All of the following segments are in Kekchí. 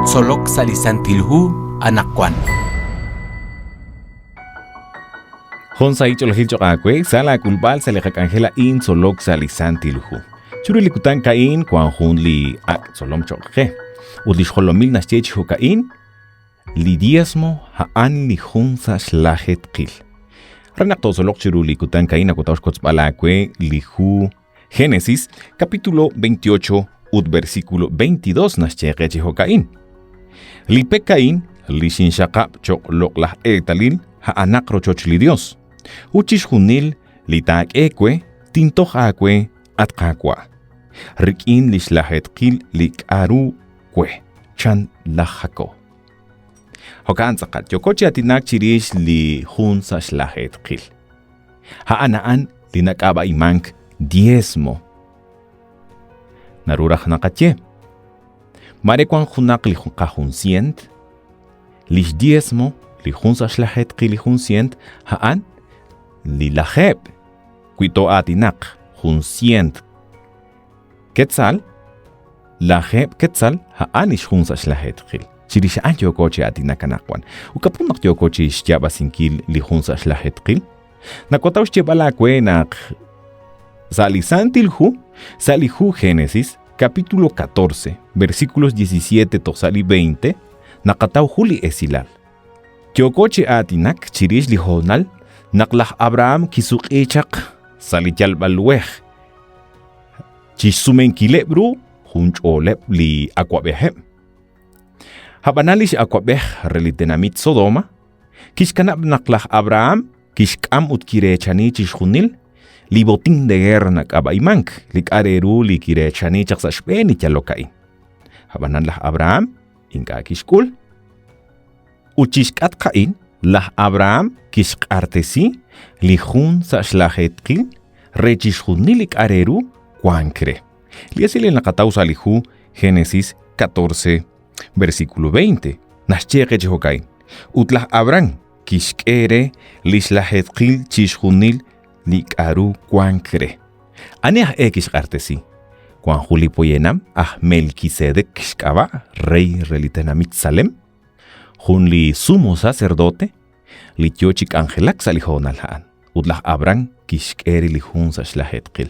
Tzolok sa' li Santil Hu anaqwan. Jun sahil ch'oolejil cho'q aawe sa' laak'ulb'al sa' li qak'anjel a'in Tzolok sa' li Santil Hu. Chiru li kutan ka'in wank jun li ak' tzolom cho'q qe. Ut li xjolomil naxye chi jo'ka'in, Li diezmo a'an li jun sa' xlajeetqil. Re naq tootzoloq chiru li kutan ka'in nakutaw xkotzb'al aawe li hu Génesis, capítulo 28 ut versículo 22 naxye qe chi jo'ka'in. Li pek a'in li xinxaqab' cho'q loq'laj eetalil a'anaq rochoch li Dios. Ut chixjunil li taak'e we tintoj aawe, at Qaawa', rik'in li xlajeetqil li k'a'ru we, chan laj Jakob. Jo'kan tz'aqal, yooko chi aatinak chirix li jun sa' xlajeetqil. A'an a'an li nak'ab'a'imank diezmo. Naru raj naqaye, mare wank junaq li qajun sient, lix diezmo li jun sa' xlajeetqil li jun sient a'an li lajeeb'. Wi too'aatinaq jun sient Quetzal, lajeeb' quetzal a'an lix jun sa' xlajeetqil. Chirix a'an yooko chi aatinak anaqwan. Ut kapun naq yooko chi xyaab'asinkil li jun sa' xlajeetqil? Nawataw xyeeb'al aawe naq sa' li Santil Hu, sa' li hu Génesis, capítulo 14, versículos 17 toj sa' li 20, naqataw jun li esilal. Yooko chi aatinak chirix li hoonal naq laj Abraham kisuq'i chaq sa' li yalb'al luhej Chixsumenkileb' ru jun ch'ooleb' li awab'ejeb'. Ab'anan li x'awab'ej re li tenamit Sodoma kixkanab' naq laj Abraham kixk'am ut kireechani chixjunil li botín de guerra nak'ab'a'imank li k'a' re ru li kireechani chaq sa' xb'een li yalok a'in. Ab'anan laj Abraham ink'a' kixk'ul. Ut chixk'atq a'in, laj Abraham kixq'artesi li jun sa' xlajeetqil re chixjunil li k'a' re ru wank re. Li esil li naqataw sa' li hu Génesis 14, versículo 20, naxye qe chi jo'ka'in, Ut laj Abraham kixk'e re li xlajeetqil chixjunil li k'a'ru wank re. Ani aj e kixq'artesi? Wank jun li poyanam aj Melquisedec xk'ab'a', rey re li tenamit Salem, jun li sumo sacerdote li yoo chi k'anjelak sa' li hoonal a'an, ut laj Abraham kixk'e re li jun sa' xlajeetqil.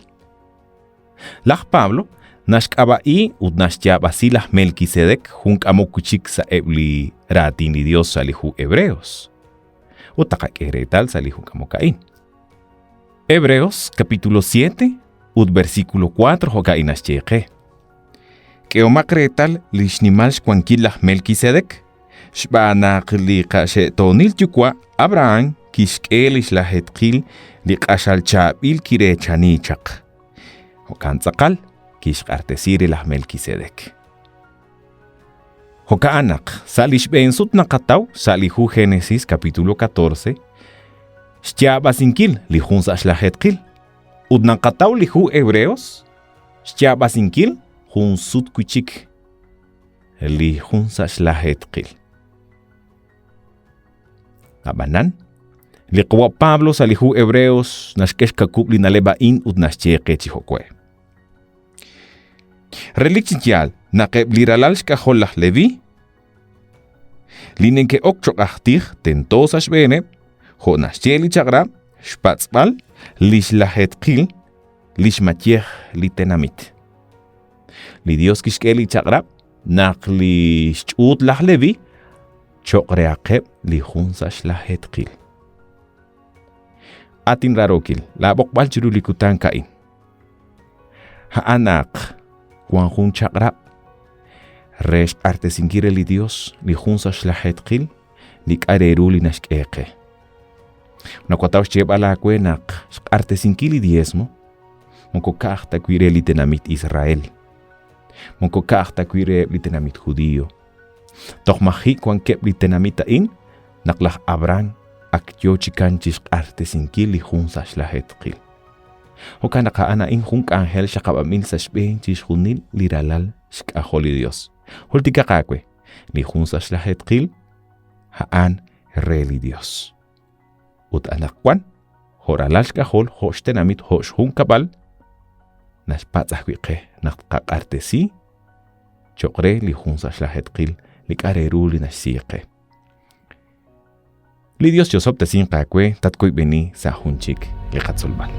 Laj Pablo naxk'ab'a'i ut naxyaab'asi laj Melquisedec jun k'amok wi' chik sa' eb' li raatin li Dios sa' li hu Hebreos. Ut taqak'e reetal sa' li jun k'amok a'in. Hebreos capítulo 7 ut versículo 4 jo'ka'in naxye qe. K'ehomaq reetal li xnimal xwankil laj Melkisedek, xb'aan naq li qaxe'toonil yuwa' Abrahán kixk'e li xlajeetqil li q'axal chaab'il kireechani chaq. Jo'kan tz'aqal kixq'artesi re laj Melkisedek. Jo'ka'an naq sa' li xb'een sut naqataw sa' li hu Génesis capítulo 14 xyaab'asinkil li jun sa' xlajeetqil ut naqataw li hu Hebreos Xyaab'asinkil jun sut wi' chik li jun sa' xlajeetqil. Ab'anan, li qawa' Pablo sa' li hu Hebreos naxk'e xkakub' li na'leb' a'in ut naxye qe chi jo'we. Relik chi yaal naq eb' li ralal xk'ajol laj Leví li neke'ok cho'q aj tij tento sa' xb'eeneb', jo' naxye li chaq'rab', xpatz'b'al li xlajeetqil li xmayej li tenamit. Li Dios kixk'e li chaq'rab' naq li xch'uut laj Levi cho'q rehaqeb' li jun sa' xlajeetqil. At inraarookil, laab'oqb'al chiru li kutan ka'in. A'an naq wan jun chaq'rab' re xq'artesinkil re li Dios li jun sa' xlajeetqil li k'a' re ru li naxk'e qe. Nawataw xyeeb'al aawe naq xq'artesinkil li diezmo moko ka'aj ta wi' re li tenamit Israel, moko ka'aj ta wi' reheb' li tenamit Judio. Toj maji' wankeb' li tenamit a'in naq laj Abraham ak yoo chi kan chi xq'artesinkil li jun sa' xlajeetqil. Jo'kan naq a'an a'in jun k'anjel xaqab'anb'il sa' xb'een chixjunil li ralal xk'ajol li Dios. Jultikaq aawe, li jun sa' xlajeetqil a'an re li Dios. Ut anaqwan, jo' ralal xk'ajol, jo' xtenamit, jo' xjunkab'al, naxpatz' ajwi' qe naq tqaq'artesi cho'q re li jun sa' xlajeetqil li k'a' re ru li naxsi qe. Li Dios chi'osob'tesinq aawe, tatwoyb'eni sa' jun chik li qatzolb'al.